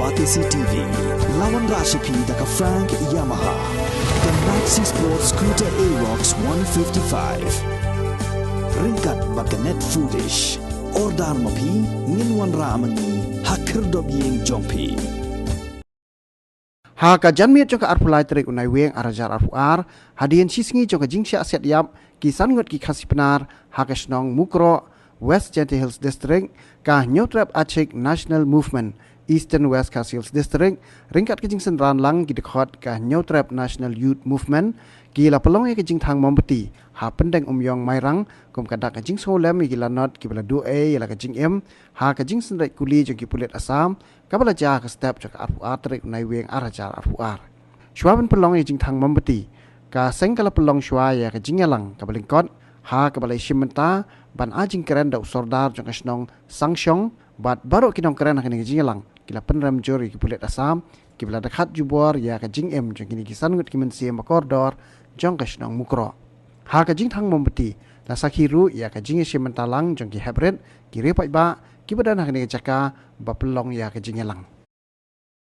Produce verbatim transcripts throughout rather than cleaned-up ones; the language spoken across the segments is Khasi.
Batesi T V, la wanrah sha phi da ka Frank Yamaha, ka Maxi Sport Scooter Aerox one fifty-five. Ryngkat bad ka Net Foodish. Order ma phi, ngin wanrah ma ngi ha khyrdop ïing jong phi. Ha ka janmiet jong ka arphew lai tarik u Naiwieng ar hajar arphew ar, hadien shi sngi jong ka jingshah siat ïap ki san ngut ki Khasi Pnar ha ka shnong Mukroh, West Jaintia Hills District, ka Hynñiewtrep Achik National Movement, Eastern West Khasi Hills District, ryngkat ka jingsynran lang ki dkhot ka Hynñiewtrep National Youth Movement, ki la pynlong ïa ka jingthang mombati ha Pyndengumiong Mairang, kum ka dak ka jingsngewlem ïa ki lanot kiba la duh ei ïa la ka jingim ha ka jingsynreit kuli jong ki pulit Assam, kaba la jia ha ka step jong ka arphew ar tarik u Naiwieng ar hajar arphew ar. Shuwa ban pynlong ïa ka jingthang mombati, ka seng ka la pynlong shuwa ïa ka jingïalang kaba lyngkot, ha kaba la ïashim bynta ban ai jingkren da u sordar jong ka shnong Sangshong, bad baroh ki nongkren ha kane ka jingïalang ki la pynrem jur ïa ki pulit Assam kiba la dkhat jubor ïa ka jingim jong kine ki san ngut ki mynsiem ba kordor jong ka shnong Mukroh. Ha ka jingthang mombati, la sakhi ruh ïa ka jingïashim bynta lang jong ki heprit, ki riew paidbah kiba don ha kane ka jaka ba pynlong ïa ka jingïalang.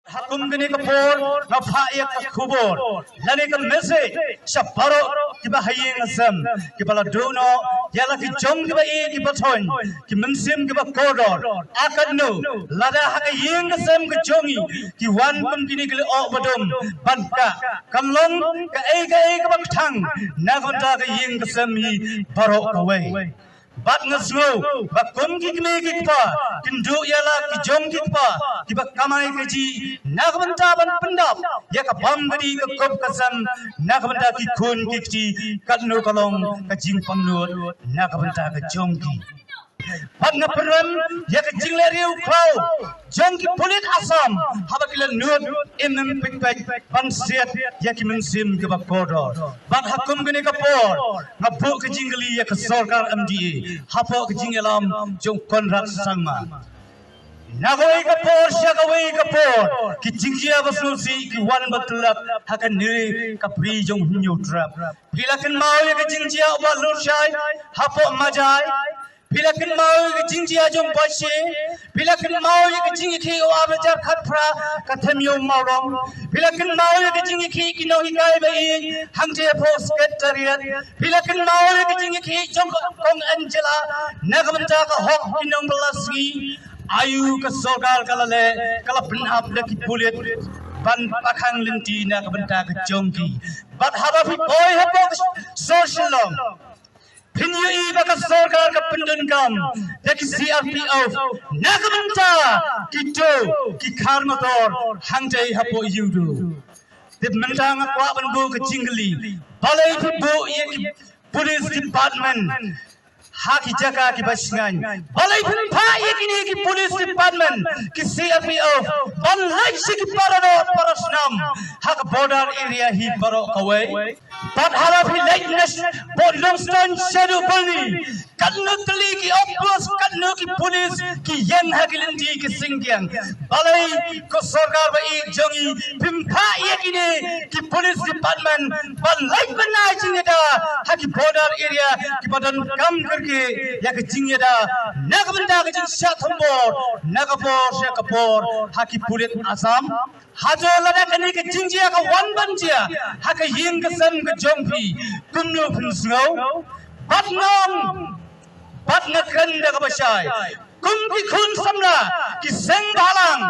Ha kum kane ka por, nga phah ïa ka khubor lane ka message sha baroh kiba ha ïing ha sem, kiba la duh noh ïa la ki jong kiba ïeit kiba thoiñ, ki mynsiem kiba kordor. Akatno lada ha ka ïing ka sem ka jong ngi ki wan kum kine ki lyoh ba dum ban kah, kan long kaei kaei kaba kthang na ka bynta ka ïing ka sem hi baroh kawei. Bad nga sngew ba kum ki kmie ki kpa, kin duh ïa la ki jong ki kpa kiba kamai kajih na ka bynta ban pyndap ïa ka bam ka dih ka kup ka sem na ka bynta ki khun ki kti, katno ka long ka jingpangnud na ka bynta ka jong ki. Bad nga pynrem ïa ka jingleh riew khlaw jong ki pulit Assam haba ki la nud im im pek pek ban siat ïa ki mynsiem kiba kordor. Bad ha kum kane ka por, nga buh ka jingkylli ïa ka sorkar M D A hapoh ka jingïalam jong Conrad Sangma. Na kawei ka por sha kawei ka por, ki jingjia ba sngewsih ki wan ba tylak ha kane ka bri jong Hynñiewtrep. Phi la kynmaw ïa ka jingjia u Bah Lurshai hapoh Majai. Phi la kynmaw ïa ka jingjia jong Bashi. Phi la kynmaw ïa ka jingïakhih u ar hajar khatphra ka Thymmew Mawlong. Phi la kynmaw ïa ka jingïakhih ki nonghikai ba ïeit hangtei hapoh Secretariat. Phi la kynmaw ïa ka jingïakhih jong ka Kong Angela na ka bynta ka hok ki nongbylla sngi. Aïu ka sorkar ka la leh, ka la pynap da ki pulit ban pakhang lynti na ka bynta ka jong ki. Bad haba phi poi hapoh ka sor Shillong, phin ïohi ba ka sorkar ka pyndonkam da ki C R P F na ka bynta kito ki khar motor hangtei hapoh Ïewduh. Te mynta nga kwah ban buh ka jingkylli, balei phi buh ïa ki police department ha ki jaka kiba shngaiñ? Balei phin phah ïa kine ki police department, ki C R P F ban leit sha ki para doh para snam ha ka border area hi baroh kawei? Bad haba phi leit na Port Longstone shaduh Byrni, katno tylli ki outpost, katno ki police ki ïeng ha ki lynti ki syngkiang? Balei ko sorkar ba ïeit jong ngi phim phah ïa kine ki police department ban leit ban ai jingïada ha ki border area kiba donkam kyrkieh ïa ka jingïada na ka bynta ka jingshah thombor na ka por sha ka por ha ki pulit Assam? Hato lada kane ka jingjia ka wan ban jia ha ka ïing ka sem ka jong phi, kumno phin sngew? Bad nga ong, bad nga kren da kaba shai, kum ki khun samla, ki seng bhalang,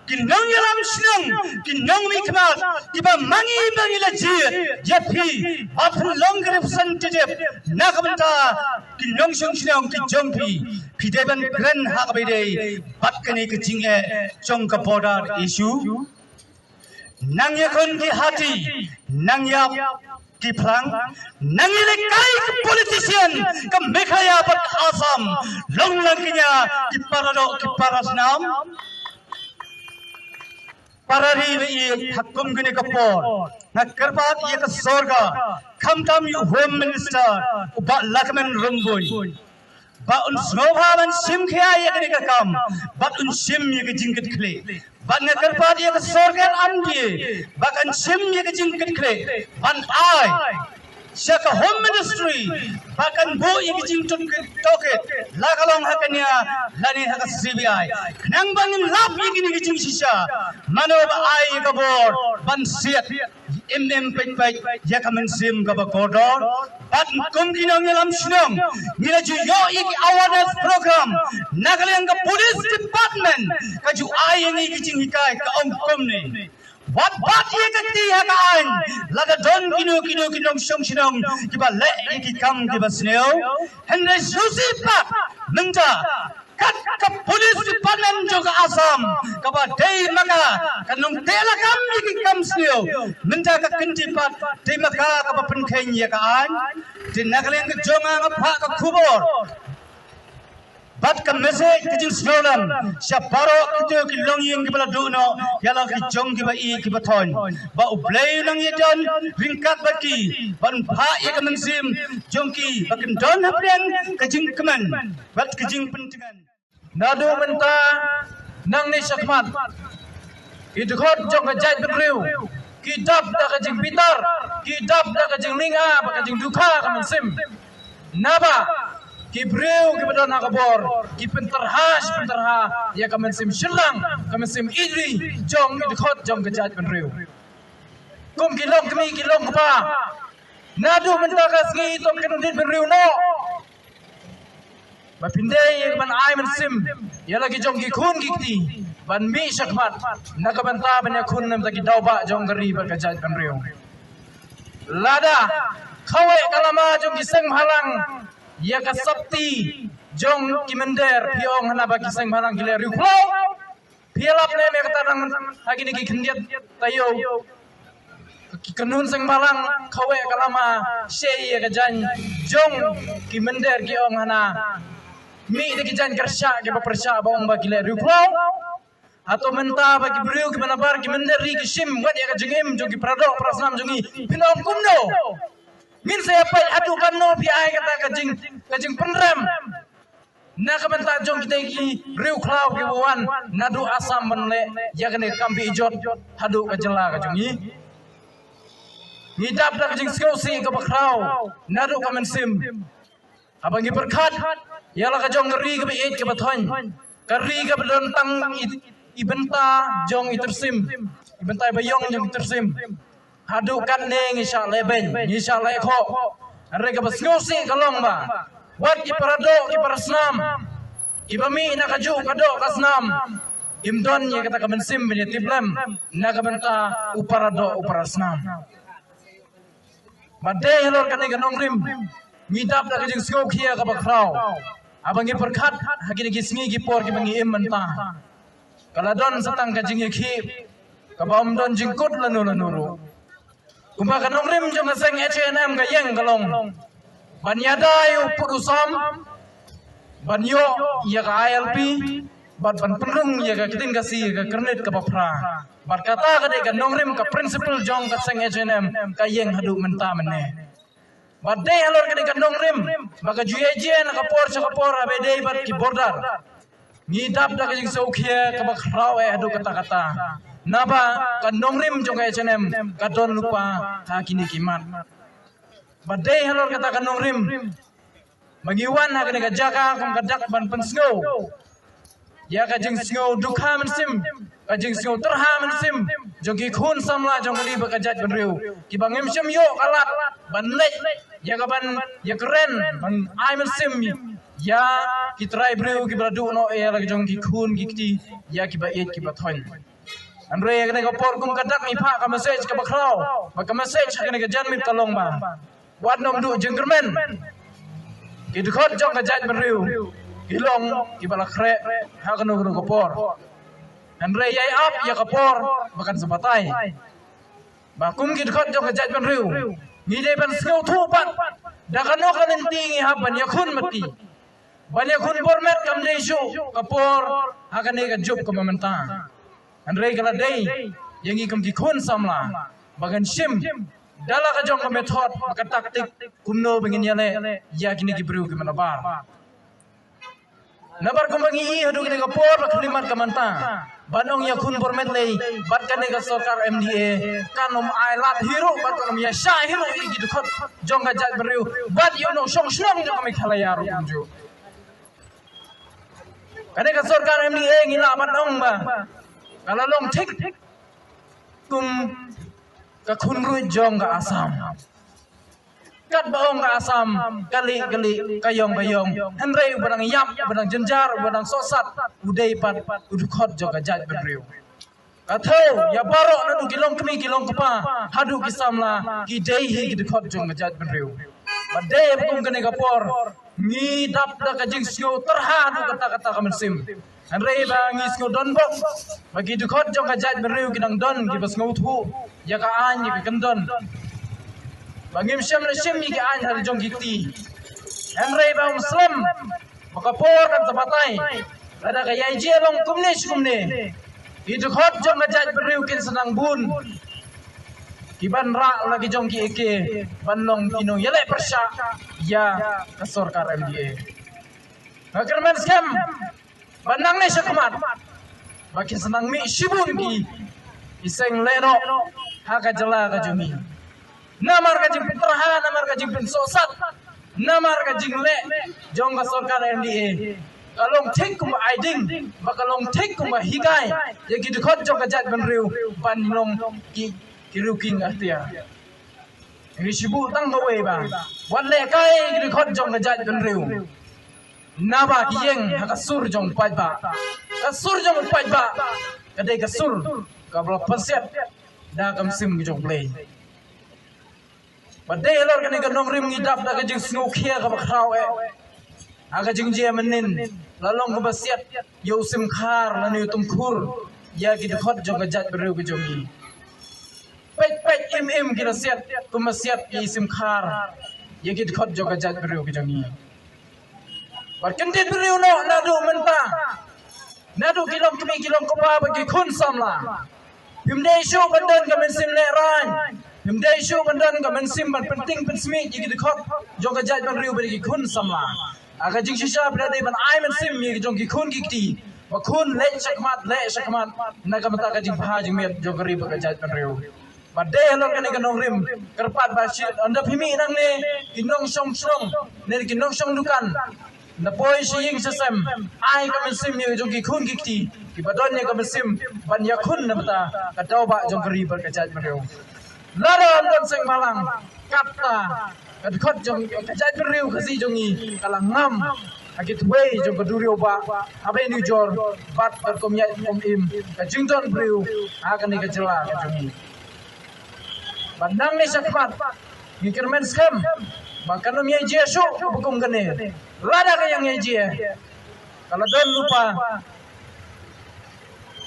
ki nongïalam shnong, ki nongmihkhmat kiba ma ngi ma ngi la jied ïa phi ba phin long ka representative na ka bynta ki nongshong shnong ki jong phi. Phi dei ban kren ha kaba ïadei bad kane ka jingeh jong ka border issue. Nang ïakhun ki hati, nang ïap ki phlang, nang ïalehkai ki politician ka Meghalaya bad Assam, long lang kñia ki para doh ki para snam. Para ri ba ïeit, ha kum kane ka por nga kyrpad ïa ka sorkar, khamtam ïa u Home Minister u Bah Lahkmen Rymbui, ba un sngewbha ban shim khia ïa kane ka kam bad un shim ïa ka jingkitkhlieh. Bad nga kyrpad ïa ka sorkar M D A ba kan shim ïa ka jingkitkhlieh ban ai sha ka Home Ministry ba kan buh ïa ki jingtohkit la ka long ha ka nia lane ha ka C B I, khnang ba ngin lap ïa kine ki jingshisha, mano ba ai ïa ka bor ban siat im im peit peit ïa ka mynsiem kaba kordor. Bad kum ki nongïalam shnong ngi la ju ïoh ïa ki awareness program na ka liang ka police department, ka ju ai ïa ngi ki jinghikai, ka ong kumne: wat bat ïa ka kti ha ka aiñ lada don kino kino ki nongshong shnong kiba leh ïa ki kam kiba sniew. Hynrei sngewsih pat mynta kat ka police department jong ka Assam kaba dei ma ka, ka nongteh lakam ïa ki kam sniew, mynta ka kynti pat dei ma ka kaba pynkheiñ ïa ka aiñ. Te na ka liang ka jong nga, nga phah ka khubor bad ka message, ka jingsngewlem sha baroh kito ki longïing kiba la duh noh ïa la ki jong kiba ïeit kiba thoiñ, ba U Blei un nang ïadon ryngkat bad ki ban phah ïa ka mynsiem jong ki ba kin don hapdeng ka jingkmen bad ka jingpyntngen. Naduh mynta nangne shakhmat, ki dkhot jong ka jaitbynriew ki dap da ka jingbitar, ki dap da ka jinglynga bad ka jingdukha ka mynsiem. Naba ki briew kiba don ha ka bor ki pynterha shi pynterha ïa ka mynsiem shynrang, ka mynsiem ïeit ri jong ki dkhot jong ka jaitbynriew. Kum ki longkmie ki longkpa, naduh mynta ka sngi to kin dei bynriew noh ba phin dei ban ai mynsiem ïa la ki jong ki khun ki kti ban mih shakhmat na ka bynta ban ïakhun na ka bynta ki daw bah jong ka ri bad ka jaitbynriew. Lada kawei ka lama jong ki seng bhalang ïa ka sopti jong ki mynder, phi ong hana ba ki seng bhalang ki leh riewkhlaw. Phi lap ne me kata dang ha kine ki khyndiat taïew, ki kynhun seng bhalang kawei ka lama shei ïa ka jaiñ jong ki mynder, ki ong hana mih da ki jaiñ kyrshah kiba pyrshah ba ong ba ki leh riewkhlaw. Hato mynta ba ki briew kiba nabar ki mynder ri ki shim wat ïa ka jingim jong ki paradoh parasnam jong ngi, phin ong kumno? Ngin sa ïa peit haduh katno phi ai kata ka jing, ka jingpynrem na ka bynta jong kita ki riewkhlaw kiba wan naduh Assam ban leh ïa kane ka kam beh jot haduh ka jylla ka jong ngi. Ngi dap da ka jingsngewsih kaba khraw naduh ka mynsiem haba ngi pyrkhat ïa la ka jong ka ri kaba ïeit kaba thoiñ, ka ri kaba don tang i, i bynta jong i tyrsim, i bynta i baïong jong i tyrsim. Haduh katne ngi shah leh beiñ, ngi shah leh khoh. Hynrei kaba sngewsih ka long ba wat ki paradoh ki parasnam kiba mih na kajuh ka doh ka snam, kim don ïa kata ka mynsiem ban ïa tiplem na ka bynta u paradoh u parasnam. Ba dei halor kane ka nongrim ngi dap da ka jingsngewkhia kaba khraw haba ngi pyrkhat ha kine ki sngi ki por kiba ngi im mynta. Ka la don sa tang ka jingïakhih kaba ym don jingkut lano lano ruh. Kumba ka nongrim jong ka seng H A N M ka ïeng ka long ban ïada ïa u pud u sam, ban ïoh ïa ka I L P, bad ban pynrung ïa ka ktien Khasi ïa ka kyrnit kaba phra. Bad kata ka dei ka nongrim, ka principle jong ka seng H A N M ka ïeng haduh mynta mynne. Bad dei halor kane ka nongrim ba ka ju ïaid na ka por sha ka por haba dei bad ki border, ngi dap da ka jingsngewkhia kaba khraw eh haduh katta katta. Naba ka nongrim jong ka H A N M ka don lypa ha kine ki mat. Bad dei halor kata ka nongrim ba ngi wan ha kane ka jaka kum ka dak ban pynsngew ïa ka jingsngew dukha mynsiem, ka jingsngew tyrha mynsiem jong ki khun samla jong ka ri bad ka jaitbynriew, kiba ngim shym ïoh ka lad ban leit ïa ka ban ïakren ban ai mynsiem ïa ki trai briew kiba la duh noh ïa la ka jong ki khun ki kti, ïa kiba ïeit kiba thoiñ. Hynrei ha kane ka por kum ka dak ngi phah ka message kaba khraw, ba ka message ha kane ka janmiet ka long ba wat nym duh jingkyrmen. Ki dkhot jong ka jaitbynriew ki long kiba la khreh ha kano kano ka por. Hynrei ïai ap ïa ka por ba kan sa batai. Ba kum ki dkhot jong ka jaitbynriew ngi dei ban sngewthuh pat da kano ka lynti ngi hap ban ïakhun bad ki. Ban ïakhun bor met kam dei shuh ka por ha kane ka juk kaba mynta. Hynrei ka la dei ïa ngi kum ki khun samla ba ngan shim da la ka jong ka method, ka taktik, kumno ba ngin ïaleh ïa kine ki briew kiba nabar. Namar kumba ngi ïohi haduh kane ka por la khyllipmat ka mynta, ban ong ïa khun bor met lei bad kane ka sorkar M D A kan ym ailad hi ruh bad kan ym ïashah hi ruh ïa ki dkhot jong ka jaitbynriew bad ïa u nongshong shnong jong ka Meghalaya ruh kumjuh. Kane ka sorkar M D A ngi lah ban ong ba ka la long thik kum ka khun ruh jong ka Assam. Katba ong ka Assam ka lieh ka lieh, ka ïong ka ïong, hynrei uba dang ïap, uba dang jynjar, uba dang sohsat u dei pat u dkhot jong ka jaitbynriew. Ka thew ïa baroh naduh ki longkmie ki longkpa haduh ki samla ki dei hi ki dkhot jong ka jaitbynriew. Bad dei ba kum kane ka por ngi dap da ka jingsngew tyrha haduh katta katta ka mynsiem. Hynrei ba ngi sngew donbok ba ki dkhot jong ka jaitbynriew ki dang don kiba sngewthuh ïa ka aiñ ïa ka kyndon. Ba ngim shym la shim ïa ki aiñ ha la jong ki kti. Hynrei ba ym slem ba ka por kan sa batai. Lada ka ïai jia long kumne shi kumne, ki dkhot jong ka jaitbynriew kin sa nang bun kiban rah la ki jong ki AK ban long ki nongïaleh pyrshah ïa ka sorkar M D A. Nga kyrmen skhem ba nangne shakhmat ba kin sa nang mih shibun ki ki seng lehnoh ha ka jylla ka jong ngi. Namar ka jingpyntyrha, namar ka jingpynsohsat, namar ka jingleh jong ka sorkar M D A ka long thik kumba ai ding, ba ka long thik kumba hikai ïa ki dkhot jong ka jaitbynriew ban long ki ki riew king atiar. Ngi shu buh tang kawei ba wat lehkai ki dkhot jong ka jaitbynriew. Naba ki ïeng ha ka sur jong u paidbah. Ka sur jong u paidbah ka dei ka sur kaba la pynsiat da ka mynsiem jong U Blei. Bad dei halor kane ka nongrim ngi dap da ka jingsngewkhia kaba khraw eh. Ha ka jingjia mynnin la long kaba siat ïa u Simkhar lane u Tymkhur ïa ki dkhot jong ka jaitbynriew ka jong ngi. Peit peit im im ki la siat kumba siat ïa u Simkhar ïa ki dkhot jong ka jaitbynriew ka jong ngi. Bad kyntien briew noh naduh mynta, naduh ki longkmie ki longkpa bad ki khun samla. Phim dei shuh ban don ka mynsiem lehraiñ, phim dei shuh ban don ka mynsiem ban pynting pynsmit ïa ki dkhot jong ka jaitbynriew bad ki khun samla. Ha ka jingshisha phi la dei ban ai mynsiem ïa ki jong ki khun ki kti ba khun leit shakhmat leit shakhmat na ka bynta ka jingbha jingmiat jong ka ri bad ka jaitbynriew. Bad dei halor kane ka nongrim kyrpad ba shi ynda phi mih nangne ki nongshong shnong ne ki nongshong dukan, ynda poi sha ïing sha sem, ai ka mynsiem ïa ki jong ki khun ki kti kiba don ïa ka mynsiem ban ïakhun na bynta ka daw bah jong ka ri bad ka jaitbynriew. Lada ym don seng bhalang, kata ka dkhot jong ka jaitbynriew Khasi jong ngi ka la ngam ha ki tyrwai jong ka duriaw bah, ha ba ïanujor bad ka kum ïaid kum im ka jingdon briew ha kane ka jylla ka jong ngi. Bad nangne shakhmat ngi kyrmen skhem ba kan ym ïai jia shuh ba kum kane. Lada ka ïeng ïai jia, ka la don lypa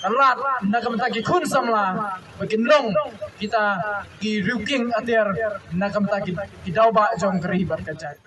ka lad na ka bynta ki khun samla ba kin long kita ki riew king atiar na ka bynta ki, ki daw bah jong ka ri bad ka jait.